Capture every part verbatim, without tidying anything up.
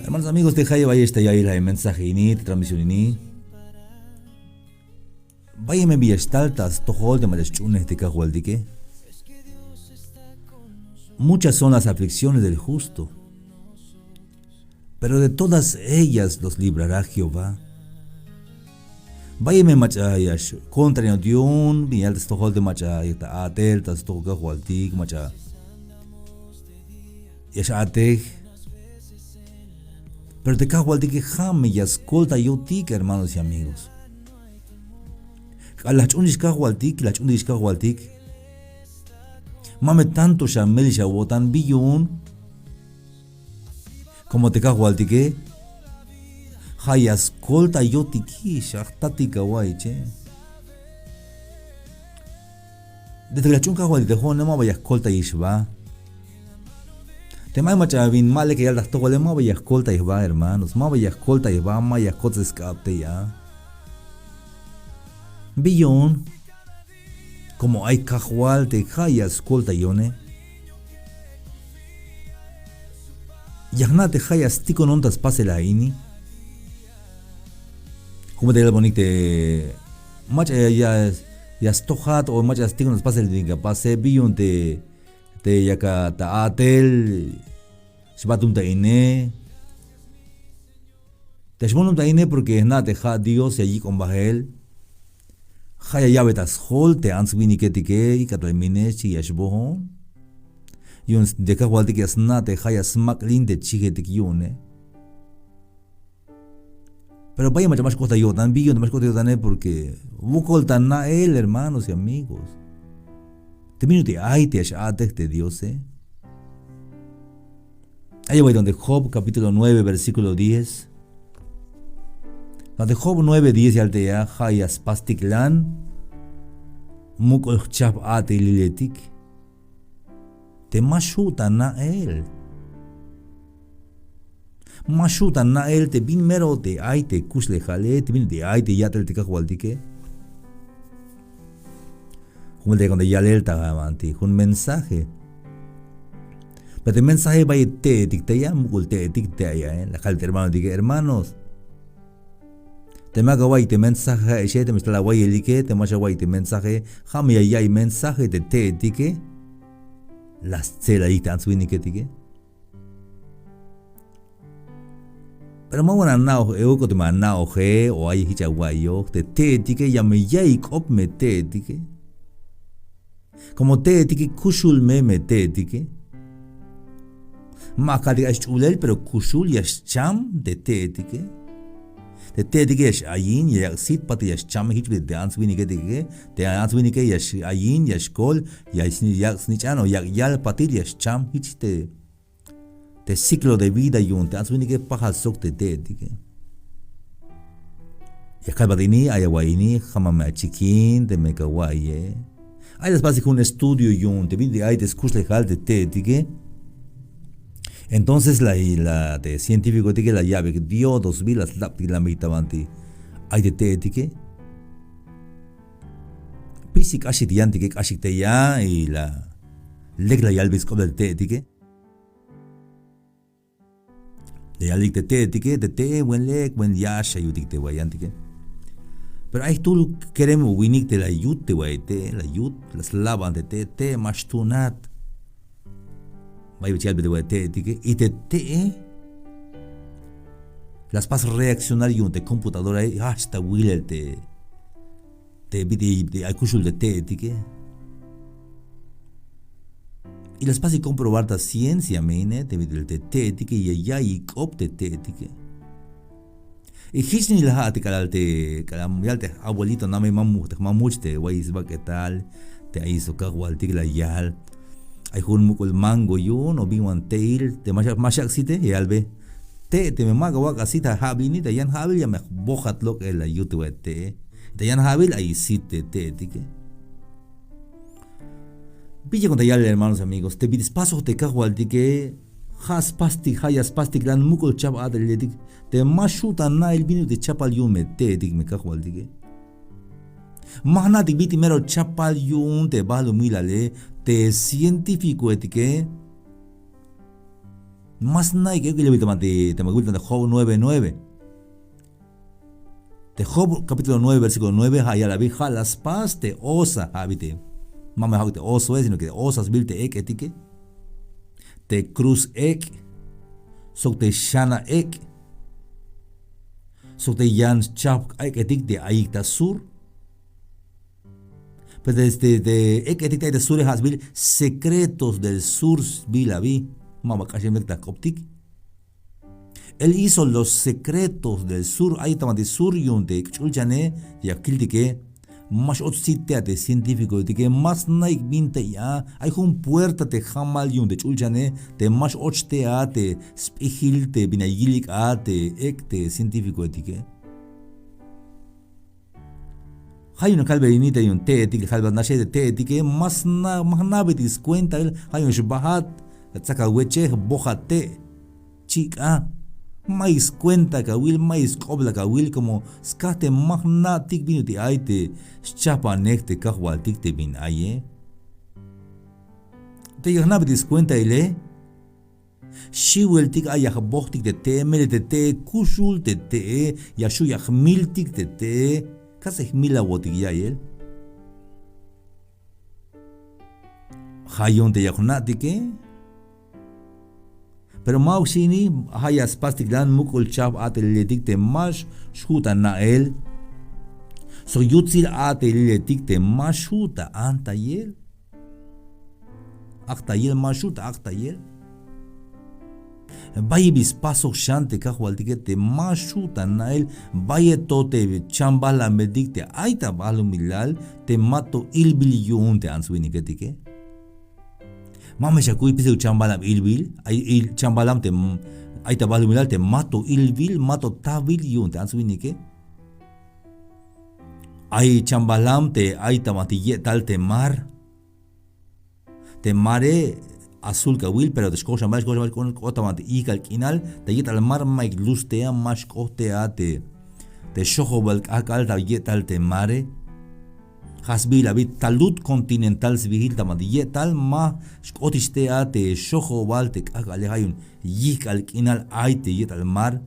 Hermanos, amigos, te jayeb ayex ta ya'iyel a mensaje ini, te transmisión ini. Bayel me bi ya xtal ta stojol te mach'a sch'uhunej te Kajwaltike. Muchas son las aflicciones del justo, pero de todas ellas los librará Jehová. Bayel me mach'a ya xkontrainot yu'un bin yal ta stojol te mach'a ya ta a'tel ta stojol Kajwaltik, mach'a ya x-a'tej. Pero te Kajwaltike ja' me ya skoltayotik, hermanos y amigos. K'alal la jch'uunix Kajwaltik, la jch'uunix Kajwaltik, ma me tanto xa melix awo'tan. Bi yu'un, como te Kajwaltike ja' ya skoltayotikix, ja' jtatik awa'iche. Desde que la jch'uun Kajwaltik te jo'one, maba ya jkoltayix jba. Teme ay mach'a bin ma lek ya yal ta jtojole, maba ya jkoltay jba, hermanos, maba ya jkoltay jba, ma ya jkotsay sk'ab tey a. Bi yu'un, como ay Kajwal te ja' ya skoltayone, ya jna' te ja' ya stikonon ta spasel a ini. Jun me te yalbonik te mach'a ya, ya, ya stojat o mach'a ya stikonon ta spasel te nik apase, bi yu'un te, te yak a ta a'tel xbatum ta ine. Te xmolom ta ine porque jna' te ja' Dios ya yik'on bael. Ja' ya ya'be ta sjol te ants winiketike, ik'at la minex, chi ya xboon. Yu'un te Kajwaltik ya sna' te ja' ya smak'lin te chijetik yu'une. Pero bayel mach'a ma xk'ot ta yo'tan. Bi yu'un te ma xk'ot ta yo'tane, porque wokol ta na'el, hermanos y amigos. Te bin ut'il ay te ya x-a'tej te Diose. Ay awa'iy ta Job capítulo nueve, versículo diez. Ta Job nueve diez yal te ya, ja' ya spastiklan muk'ul jchajp a'teliletik. Te ma xju' ta na'el. Ma xju' ta na'el te bin mero te ay te kuxlejale, te bin te ay te ya'tel te Kajwaltike. Jun te cuando yalel ta banti jun mensaje. Pero te mensaje bayel te'etik tey a, muk'ul te'etik tey a, eh. La jal te hermanotike, hermanos, teme ak'a awa'iy te mensaje, ja' exe, teme xtal awayelike, teme ma xawa'iy te mensaje, ja' me ya ya'iy mensaje te te'etike. La stse'layik te ants winiketike. Pero ma wan ana'oj euk o teme ana'oje o ay jich awa'iyoj, te te'etike ya me ya'iy k'op me te'etike. Como te'etike kuxul me, me te'etike. Ma kaltik ay sch'ulel, pero kuxul ya xcham te te'etike. Te te'etike ya x-ayin, ya yak' sit patil ya xcham jich te ants winiketike. Te ants winike ya x-ayin, ya xkol, ya yak' snich'an o yak' yal patil ya xcham jich te te ciclo de vida yu'un te ants winike pajal sok te te'etike. Ya kalbat ini, ay awa'iy ini, ja' ma me achikin teme ka awa'iye. Ay la spasik jun estudio yu'un te bin te ay te skuxlejal te te'etike. Entonces la, la te científicoetike la ya'beyik yodo sbiil, la slabtik la mey ta banti ay te te'etike. Pisil k'axik te yantike, k'axik tey a, y la lek la yalbeyik sk'oplal te te'etike. La yalik te te'etike, te te'e buen lek, buen yax ya yutik te wa'iy yantike. Pero ay jtul kerem o winik te la yut te wa'iy te'e, la yut, la slaban te te'e, te'e ma xtuunat. Bayel bi ch'in yalbe te wa'iy te'etike, y te te'e la spas reaccionar yu'un te computadorae, hasta wilel te te bit'il ay kuxul te te'etike. Y la spasik comprobar ta ciencia me ine te bit'il te te'etike ya ya'iy k'op te te'etike. Y jich nix la ja' te k'alal te, k'alal yal te abuelito namey, ma much te, ma much te wa'iy sbak'etal te ay sok kajwaltik, la yal: ay jun muk'ul mango yu'un o bin wan te'il te ma xyak' site, ya yalbe: te' teme ma ka wak' asit, ja' ja'bil ini, ta yan ja'bil ya me jbojat lok'el la yut te wa'iy te'e. Ta yan ja'bil ay sit te te'etike. Bi ya kuenta yal, hermanos, amigos, te bit'il spasoj te kajwaltike, ja' spastik, ja' ya spastiklan muk'ul jchajp a'teliletik. Te ma xju' ta na'el bin ut'il chapal yu'un me te'etik me kajwaltike. Ma jna'tik bit'il mero chapal yu'un te balumilale, te científicoetike. Más naik ek'il te ma te ma Job nueve nueve. Te Job capítulo nueve versículo nueve ja' yal abi, ja' la spas te osa, ja' abi te ma me ja' te osoe, sino que te osa sbiil te ek'etike. Te cruz ek', sok te xana ek', sok te yan schajp ek'etik te ayik ta sur. Pues este, te ek'etik te ay ta sure ja' sbiil secretos del sur sbiil abi. Ma ba k'axem lek ta jk'optik. Él hizo los secretos del sur, ay ta banti sur yu'un te ch'ulchane, ya kiltike, ma x-och sit te a te científicoetike, más naik bin tey a, ay jun puerta te jamal yu'un te ch'ulchane, te ma x-och te a te sp'ijil te bin a yilik a te ek' te científicoetike. Ja' yu'un kalbe ini te yu'un te'etik, kalbe naxe te te'etike, ma sna, ma jna'betik skuentail, ja' yu'un xbajat, ts'ak aweche, bojat te', chik'a, mayuk skuenta kawil, mayuk sk'oblal kawil, como skaj te ma jna'tik bin ut'il ay te xchajpanej te kajwaltik te bin aye. Te ya jna'betik skuentaile, xiwiltik ay ya jbojtik te te'e, melel te te'e kuxul te te'e, ya xju' ya jmiltik te te'e, kas te jmilawotik ya'iyel. Ja' yu'un te ya jna'tike. Pero ma'uk xi ini, ja' ya spastiklan muk'ul chajp a'teliletik te ma xju' ta na'el. Sok yutsil a'teliletik te ma xju' ta antayel. Aktayel, ma xju' ta aktayel. Bayel bi spasoj xan te kajwaltike te ma xju' ta na'el, bayel to te chambalametik te ay ta balumilal te mato ilbil yu'un te ants winiketike. Ma me xakuy pisil chambalam ilbil, ay il chambalam te m-, ay ta balumilal te mato ilbil, mato tabil yu'un te ants winike. Ay chambalam te ay ta banti ye'tal te mar. Te mare azul kawil, pero te xkoj xambal, xkoj xambal, xkoj, xkoj ta banti ijk'al k'inal, te ye'tal mar mayuk luz te a, ma xk'ot te a te, te xojobal k'ajk'al ta ye'tal te mare. Ja' sbiil abi talut continental sbiil ta banti ye'tal, ma xk'otix te a te xojobal te k'ajk'ale, ja' yu'un yijk'al k'inal ay te ye'tal mar.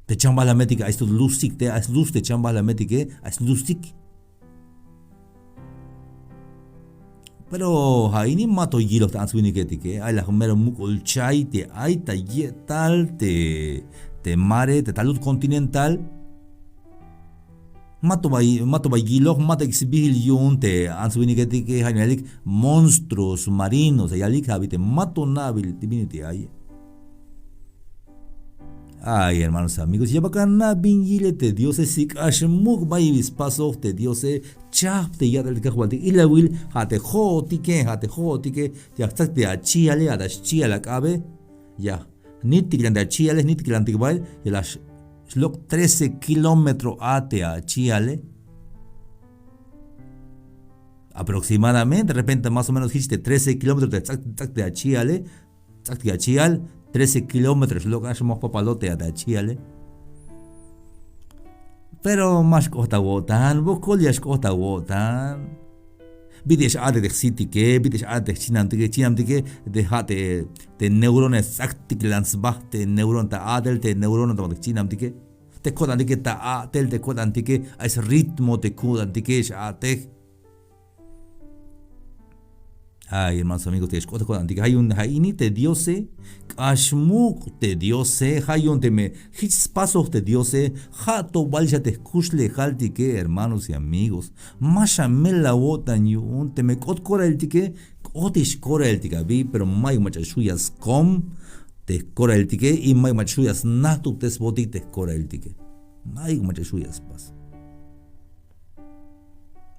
Te chambalametike ay stot luztik te, ay sluz te chambalametike, ay sluztik. Pero ja' ini mato yiloj te ants winiketike, ay laj mero muk'ul chay te ay ta ye'tal te, te mare, te talut continental. Mato ba, mato ba yiloj, mato ek' sbiil yu'un te ants winiketike, ja' yu'un yalik monstruos marinos, ya yalik ja' abi te mato na'bil te bin ut'il aye. Ay, hermanos, amigos, ya bal ana' bin yilel te Diose, si k'ax muk' bayel bi spasoj te Diose, chajp te ya'tel te kajwaltik ilawil, ja' te jo'otike, ja' te jo'otike, ya jtsat te achiale, ja' ta xchial ak'abe, ya jnitiklan te achiale, jnitiklantik bael, ya la x-, xlok' trece kilómetro a te achiale. Aproximadamente, de repente, más o menos, jich te trece kilómetro te ts'ak, ts'ak te achiale, ts'ak te achial, trece kilómetros, lok'an xmoj papalote a te achiale. Pero ma xk'ot ta awo'tan, wokol ya xk'ot ta awo'tan. Bit'il x-a'tel te jsitike, bit'il x-a'tel te jchinamtike, chinamtike, te ja' te, te neurones ts'aktiklan sba te neurona ta a'tel, te neurona ta jchinamtike. Te ko'tantike ta a'tel, te ko'tantike, ay sritmo te ko'tantike x-a'tej. Ay, hermanos, amigos, te xk'ot ko'tantike, ja' yu'un, ja' ini te Diose, k'ax muk' te Diose, ja' yu'un teme jich spasoj te Diose, ja' to bal xan te jkuxlejaltike, hermanos y amigos. Ma xamel awo'tan yu'un, teme k'ot korailtike, k'otix korailtik abi, pero mayuk mach'a xju' ya skom te korailtike, y mayuk mach'a xju' ya snajtubtesbotik te korailtike. Mayuk mach'a xju' ya spas.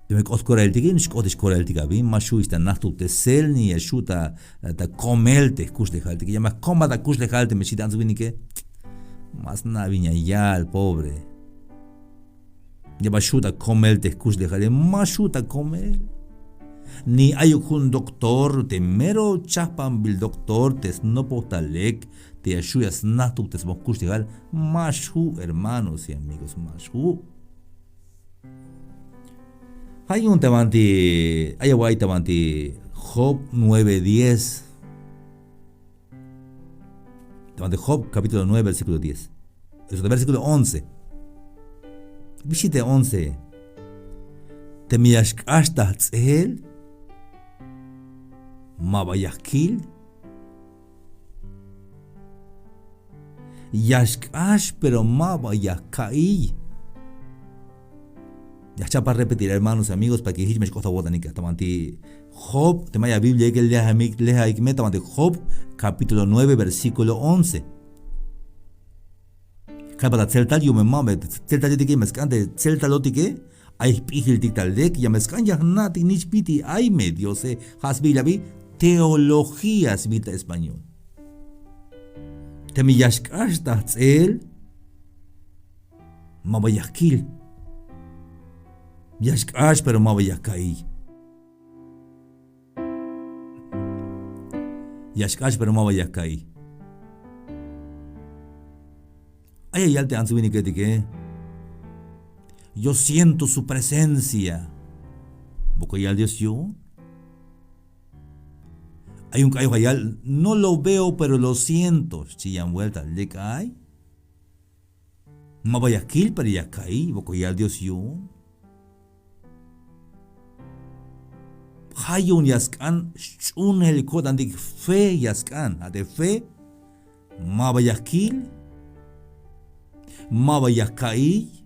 Teme k'ot korailtike, nix k'otix korailtik abi, ma xju'ix ta najtubtesel, ni ya xju' ta, ta komel te jkuxlejaltike, ya me jkombat ta kuxlejal teme xi te ants winike. Ma sna' bin ya yal, pobre. Ya bal xju' ta komel te jkuxlejale, ma xju' ta komel. Ni ayuk jun doctor, te mero chajpanbil doctor, te snopoj ta lek, te ya xju' ya snajtubtesbon jkuxlejal, ma xju', hermanos y amigos, ma xju'. Ja' yu'un ta banti, ay awa'ay ta banti Job nueve diez. Te banti Job, capítulo nueve, versículo diez. Eso de versículo once. Bi xi te once. Teme ya xk'ax ta jts'el, ma ba ya jkil. Ya xk'ax, pero ma ba ya jka'iy. Ya jcha'paj repetir, hermanos y amigos, para que jich me xk'ot awo'tanik a ta banti Job, teme ay a Biblia, que lea, lea me ta banti Job, capítulo nueve, versículo once. Kalbat a tseltal, yu'un me ma ba tseltalotike, me sk'an te tseltalotike ay jp'ijiltik ta lek, ya me sk'an ya jna'tik nix bit'il ay me Diose. Ja' sbiil a bi, teología sbiil ta español. Teme ya xk'ax ta jts'el, ma ba ya jkil. Ya xk'ax, pero ma ba ya jka'iy. Ya xk'ax, pero ma ba ya jka'iy. Ay ya yal te ants winiketike: Yo siento su presencia. Wokol yal Dios yu'un. Ay jun k'ayoj ya yal: No lo veo, pero lo siento. Xchi yan vuelta, lek ay. Ma ba ya jkil, pero ya jka'iy, wokol yal Dios yu'un. Ja' yu'un ya sk'an xch'uunel ko'tantik fe ya sk'an. Ja' te fe, ma ba ya jkil, ma ba ya jka'iy,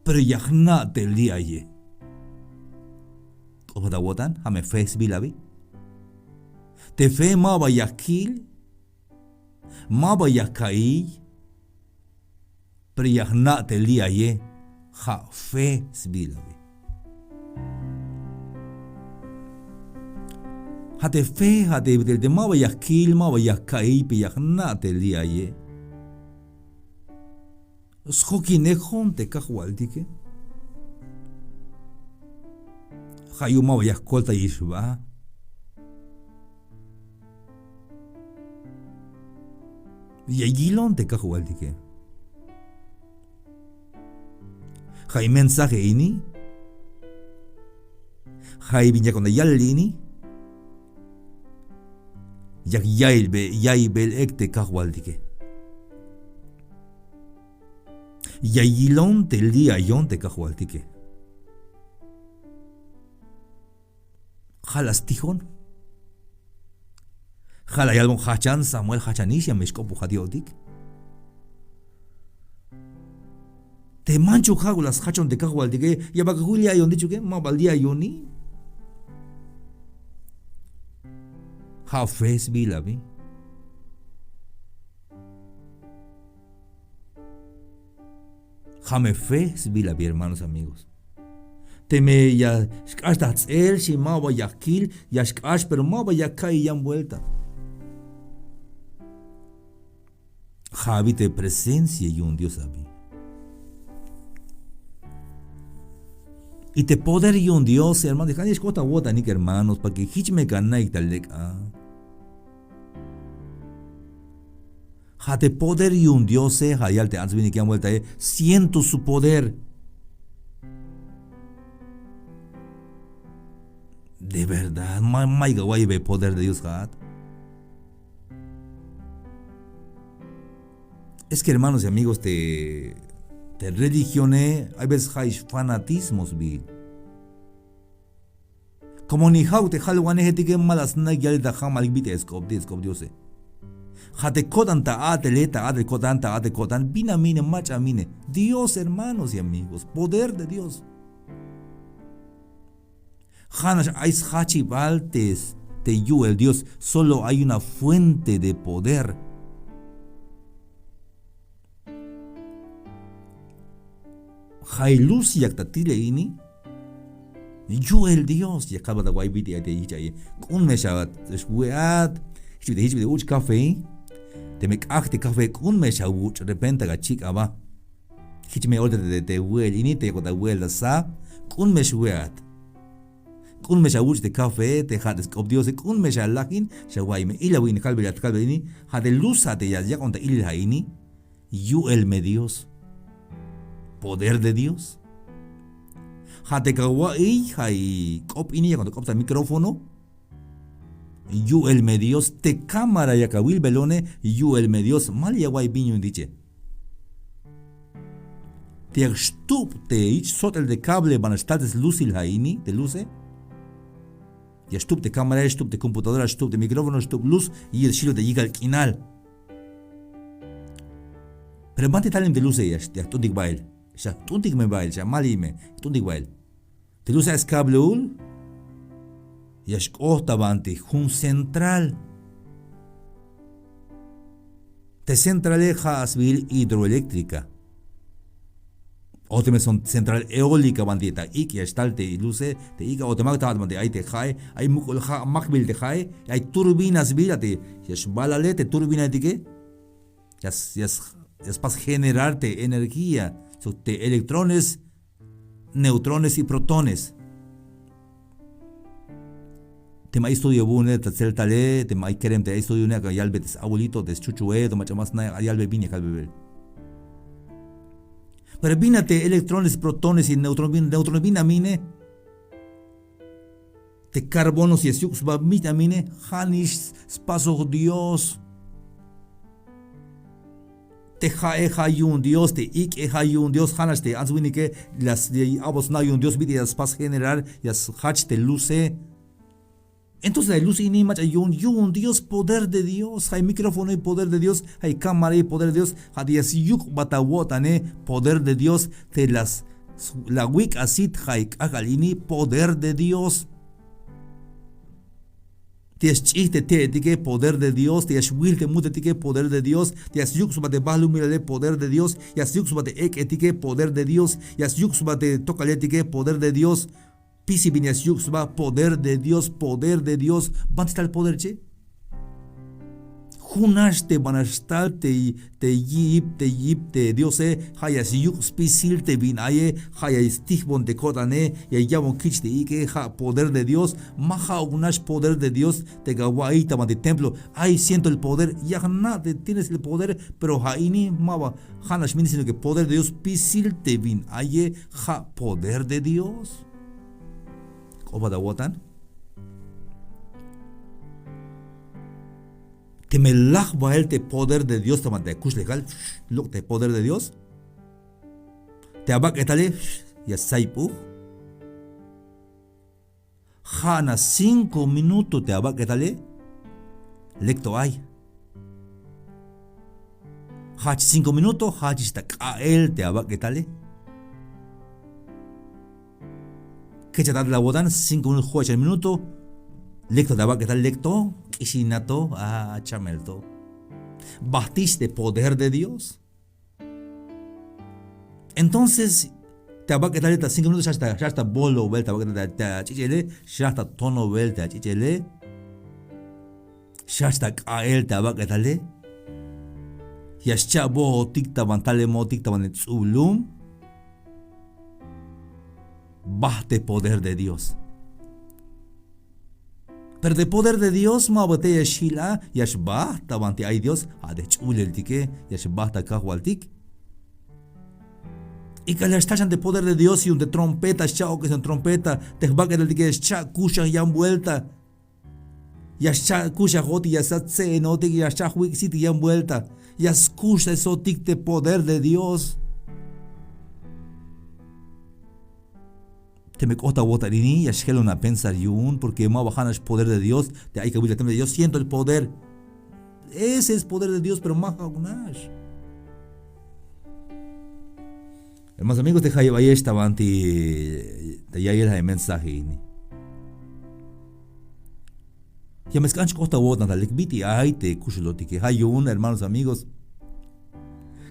pero ya jna' te li' aye. K'obat awo'tan, ja' me fe sbiil a bi. Te fe ma ba ya jkil, ma ba ya jka'iy, pero ya jna' te li' aye. Ja' fe sbiil a bi. Ja' te fe, ja' te, te, te ma ba ya jkil, ma ba ya jka'iy, pero ya jna' te li' aye. Sjokinejon te kajwaltike. Ja' yu'un ma ba ya jkoltayix jba. Ya yilon te kajwaltike. Ja' i mensaje ini, ja' i bin yakon ta yalel ini, yak ya'iybel, ya'iybel ek te kajwaltike. Ya yilon te li' ayon te kajwaltike. Ja' la stijon. Ja' la yalbon: Jajchan Samuel, jajchanix, ya me xk'opojat yo'tik. Te manchuk ja' la sjajchon te kajwaltike, ya bal kajwil li' ayon dichuke, ma bal li' ayoni. Ja' fe sbiil a bi. Ja' me fe sbiil a bi, hermanos, amigos. Teme ya xk'ax ta jts'el, xi, ma ba ya jkil, ya xk'ax, pero ma ba ya jka'iy yan vuelta. Ja' abi te presencia yu'un Dios abi. Y te poder yu'un Dios, hermano, ya xk'ot awo'tanik, hermanos, para que jich me kanaik ta lek a. Ja' te poder yu'un Diose, ja' yal te ants winik yan vueltae: Siento su poder. De verdad, ma, mayuk awa'iybey poder de Dios ja'at. Es que, hermanos y amigos, te, te religione hay veces ja'ix fanatismo sbiil. Como ni ja'uk te jalwanejetike, ma la sna'ik yalel ta jamal bit'il sk'op, te sk'op Diose. Ja' te ko'tan ta a'tele, ta a'tel ko'tan, ta a'tel ko'tan, bin a mine, mach'a mine. Dios, hermanos y amigos, poder de Dios. Ja'nax ay sjajchibal te, te yu'el Dios, solo hay una fuente de poder. Ja' i luz yak ta tilel ini, yu'el Dios. Ya kalbat awa'iy bit'il ay te jich aye. K'un me xawe'at, jich bit'il, jich bit'il uch' café. Teme k'ajk te café, k'un me xawuch', repente ya achik' aba. Jich me oltik te, te we'el ini, te yakon ta we'el ta sa, k'un me xwe'at. K'un me xawuch' te café, te ja' te sk'op Diose, k'un me xalajin, xawa'iy me ilawil ini, kalbel, kalbel ini, ja' te luz, ja' te ya yak'on ta ilel ja' ini, yu'el me Dios. Poder de Dios. Ja' te kawa'iy, ja' i k'op ini, yakon ta k'op ta micrófono. Yu'el me Dios, te cámara yak awilbelone, yu'el me Dios, ma la ya awa'iy bin yu'un te yiche. Te yak xtub te yich' sot'el te cable, banax tal te slusil ja' ini, te luse. Ya xtub te cámara, xtub te computadora, xtub te micrófono, xtub luz, yil xilon te yijk'al k'inal. Pero banti talim te luse, ya xt'untik bael. Xa jt'untik me bael, xa maliy me, jt'untik bael. Te luz a skableul, ya xk'ot ta banti jun central. Te centrale ja' sbiil hidroeléctrica. O teme son central eólica banti ta ik' ya xtal te luze, te ik' a, o te mak ta banti ay te ja'e, ay muk'ul ja' makbil te ja'e, ay turbina sbiil a te, ya xbalale te turbinaetike, ya s-, ya s-, ya spas generar te energía, sok te electrones, neutrones y protones. Teme ay estudio bune ta tseltale, teme ay kerem te ay estudio bune, ak'a yalbe te s-abuelito, te s-chuchue, to mach'a ma sna, ak'a yalbe bin ya kalbebel. Pero bin a te electrones, protones y neutrones, bin, neutrones bin a mine. Te carbonos ya syuk' sba bin a mine, ja'nix spasoj Dios. Te ja'e ja' yu'un Dios, te ik'e ja' yu'un Dios, ja'nax te ants winike, las, ya a'bot sna yu'un Dios, bit'il ya spas generar, ya sjach te luze. Entonces la luz ini mach'a yu'un, yu'un Dios, poder de Dios, ja' micrófono y poder de Dios, ja' cámara y poder de Dios, ja' te ya syuk'bat awo'tane poder de Dios, te las, la wik' asit ja' k'ajk'al ini poder de Dios. Te ya xch'ij te te'etike poder de Dios, te ya xwil te mutetike poder de Dios, te ya syuk' sba te balumilale poder de Dios, ya syuk' sba te ek'etike poder de Dios, ya syuk' sba te tokaletike poder de Dios. Spisil bin ya syuk' sba poder de Dios, poder de Dios. Banti tal poder che. Junax te banax tal te, te yip, te yip te Diose, ja' ya syuk' spisil te bin aye, ja' ya stijbon te ko'tane, ya ya'bon kich te ik'e, ja' poder de Dios. Ma ja'uk nax poder de Dios te ya awa'iy ta banti templo. Ay, siento el poder, ya jna' te tienes el poder, pero ja' ini maba ja'nax mini, sino que poder de Dios spisil te bin aye, ja' poder de Dios. K'obat awo'tan. Teme laj bael te poder de Dios ta banti akuxlejal, lok' te poder de Dios. Te abak'etale ya sayp'uj. Ja'nax cinco minuto te abak'etale, lek to ay. Jajch cinco minuto, jajchix ta k'a'el te abak'etale. Kechat atel awo'tan, cinco minuto, jo'ex minuto, lek to te abak'etale, lek to, k'ixinat to, a, chamel to. Bajtix te poder de Dios. Entonces te abak'etale ta cinco minutos, xax ta, xax ta bolobel te abak'etale, te ach'ich'ele, xax ta tonobel te ach'ich'ele, xax ta k'a'el te abak'etale, ya xcha'bojotik ta ban talemotik ta ban ts'ub lum. Bajt te poder de Dios. Pero te poder de Dios maba te ya xjil a, ya xbajt ta banti ay Dios, a te jch'uleltike, ya xbajt ta kajwaltik. Y k'alal ya xtal xan te poder de Dios, yu'un te trompeta, xcha'ok yu'un trompeta, te jbak'etaltike ya xcha' kuxaj yan vuelta. Ya xcha' kuxajotik, ya xcha' tse'enotik, ya xcha' jwik'sitik yan vuelta. Ya skuxtaesotik te poder de Dios. Teme k'ot awo'tan ini, ya xjelon apensar yu'un, porque maba ja'nax poder de Dios te ay kawil ta templo. Yo siento el poder. Ese es poder de Dios, pero ma ja'uk nax. Hermanos, amigos, te jayeb ayex ta banti ta ya'iyel ja' mensaje ini. Ya me sk'an xk'ot awo'tan ta lek bit'il ay te kuxulotike. Ja' yu'un, hermanos, amigos,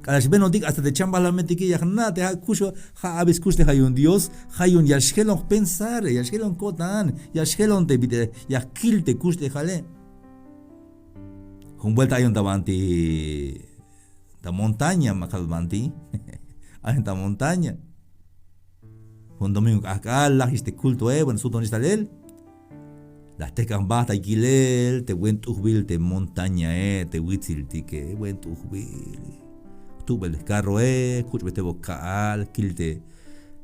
k'alal xbenotik hasta te chambalametike ya jna' te ja' kux, ja' abi skux te ja' yu'un Dios, ja' yu'un ya xjelon jpensare, ya xjelon ko'tan, ya xjelon te bit'il ya jkil te kuxlejale. Jun vuelta ayon ta banti ta montaña, ma kal banti. Ayon ta montaña. Jun domingo k'ajk'al, lajix te cultoe, bueno, sujtonix talel. La jtejk'an jba ta yilel te buen t'ujbil te montañae, te witsiltike, buen t'ujbil. Jtubel te carroe, kuch'be te bo ka'al, kil te,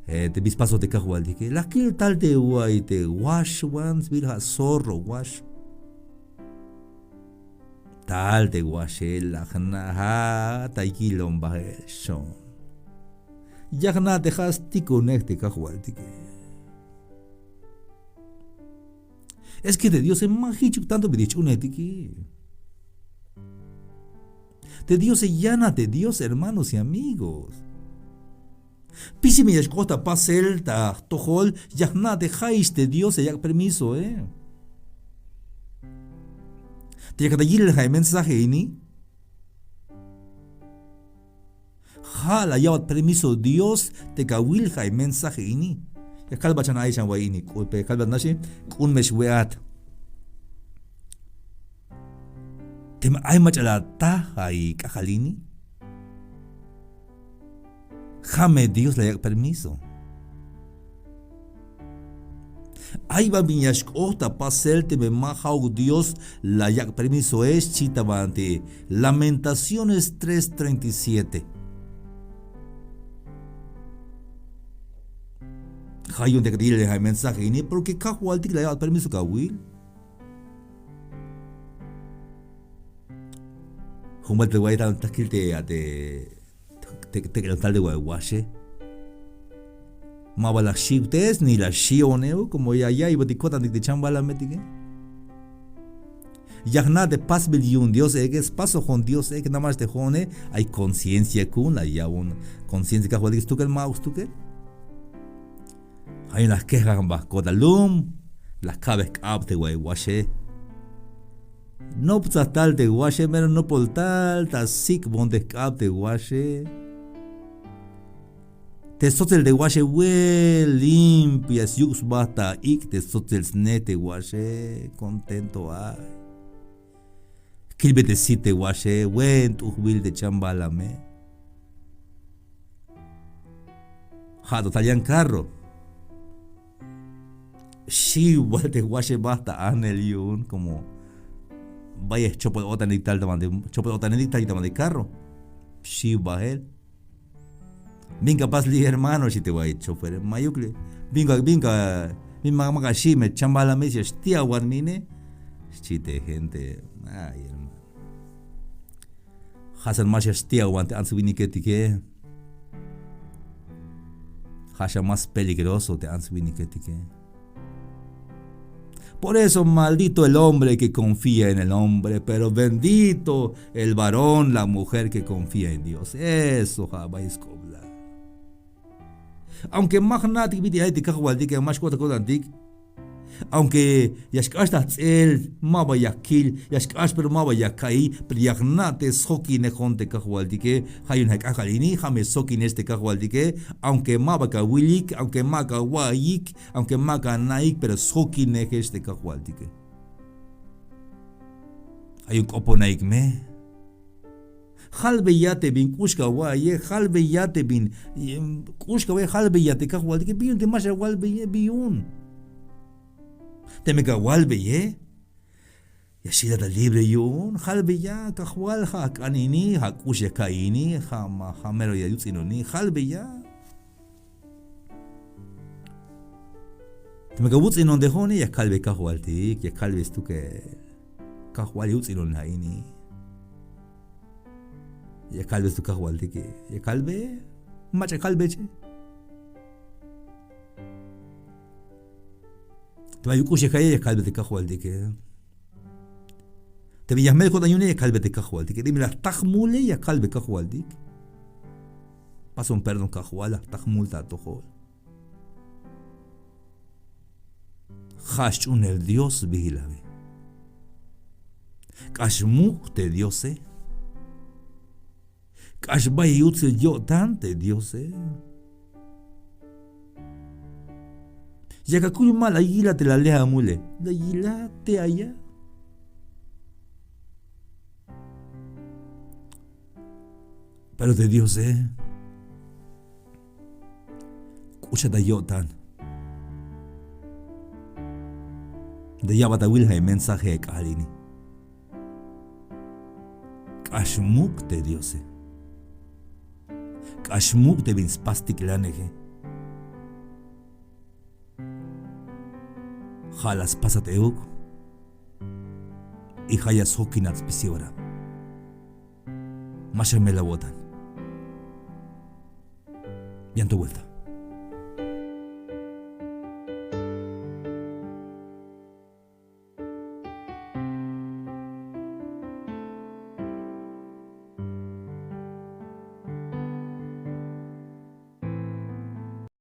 eh, te bi spasoj te kajwaltike. La kil tal te way te waxwan, sbiil ja' zorro, wax. tal te waxe, la jna' ja' ta yilon bael xon. Ya jna' te ja' stikunej te kajwaltike. Es que te Diose ma jichuk tanto bit'il jch'uunejtike. Te Diose yan a te Dios, hermanos y amigos. Pisil me ya xk'ot ta pasel ta jtojol, ya jna' te ja'ix te Dios ya yak' permisoe. Te yakat ta yilel ja' mensaje ini, ja' la ya'bat permiso Dios te kawil ja' mensaje ini. Ya kalbat xan ay xan way ini k'ul pe, kalbat naxi, k'un me xwe'at. Teme ay mach'a la ataj a ik'ajal ini, ja' me Dios la yak' permiso. Ay ban bin ya xk'ot ta pasel teme ma ja'uk Dios la yak' permisoe, xchi ta banti Lamentaciones tres treinta y siete. Ja' yu'un te yakat ta yilel ja' mensaje ini, porque kajwaltik la ya'bat permiso kawil. Jun bal te wa'iy tal ta kil te, a te, te, tek'el tal te wa'iy waxe. Ma ba la xiwtes ni la xi'on euk, como ya, ya ya'iybat ko'tantik te chambalametike. Ya jna' te pasbil yu'un Dios eke, spasojon Dios eke, nada más te jo'one ay conciencia ku'un, la ya'bon conciencia kajwaltik stukel ma'uk stukel. Ja' yu'un la jkejan ba ko'tan lum, la jka'bej jk'ab te wa'iy waxe. Noptsaj tal te waxe, mero nopol tal ta sik'bon te jk'ab te waxe. Te stsotsil te waxe wel limpio, ya syuk' sba ta ik' te stsotsil sne te waxe, contento ay. Kilbe te sit te waxe, buen t'ujbil te chambalame. Ja' to tal yan carro. Xiw bal te waxe ba ta anel yu'un, como bayel jchopol o'tanetik tal ta banti, jchopol o'tanetik tal ta banti carro. Xiw bael. Bin ka pas li' hermano, xchi te wa'iy chofere, mayuk li'. Bin ka, bin ka, bin ma, ma ka xi' me chambalame, xchi, ya xti'awan mine, xchi te gente. Ay hermano. Ja' xan ma ya xti'awan te ants winiketike. Ja' xan más peligroso te ants winiketike. Por eso, maldito el hombre que confía en el hombre, pero bendito el varón, la mujer que confía en Dios. Eso ja' bay sk'oblal. Aunque ma jna'tik bit'il ay te kajwaltike, ma xk'ot ta ko'tantik. Aunque ya xk'ax ta jts'el, ma ba ya kil, ya xk'ax pero ma ba ya ka'iy, pero ya jna' te sjokinejon te kajwaltike. Ja' yu'un ja' k'ajk'al ini, ja' me sjokinex te kajwaltike. Aunque ma ba ka awilik, aunque ma ka awa'iyik, aunque ma ka ana'ik, pero sjokinejex te kajwaltike. Ja' yu'un k'oponayik me. Jalbeya te bin k'ux ka awa'iye, jalbeya te bin, em, k'ux ka awa'iye, jalbeya te kajwaltike, bin yu'un te ma xawalbeye, bin yu'un. Teme ka awalbeye, ya xjilat ta libre yu'un, jalbeya, kajwal, ja' ak'an ini, ja' k'ux ya ka'iy ini, ja' ma, ja' mero ya yuts'inoni, jalbeya. Teme ka awuts'inon te jo'one, ya kalbe kajwaltik, ya kalbe stukel. Kajwal, ya yuts'inon ja' ini. Ya kalbe stuk kajwaltike, ya kalbe, mach'a kalbeche. Teme ay k'ux ya ka'iye, ya kalbe te kajwaltike. Teme ya jmel ko'tan yu'une, ya kalbe te kajwaltike. Teme la jta jmule, ya kalbe kajwaltik. Pason perdón kajwal, la jta jmul ta atojol. Ja' sch'uunel Dios sbiil abi. K'ax muk' te Diose. K'ax bayel yutsil yo'tan te Diose. Yak akuyuk ma la yilat te la le' amule. La yilat te aya. Pero te Diose, k'uxat ta yo'tan. Te ya'bat awil ja' mensaje k'aal ini. K'ax muk' te Diose. K'ax muk' te bin spastik laneje. Ja' la spasat euk. Y ja' ya sjokinat spisil ora. ma xamel awo'tan. Yan to buelta.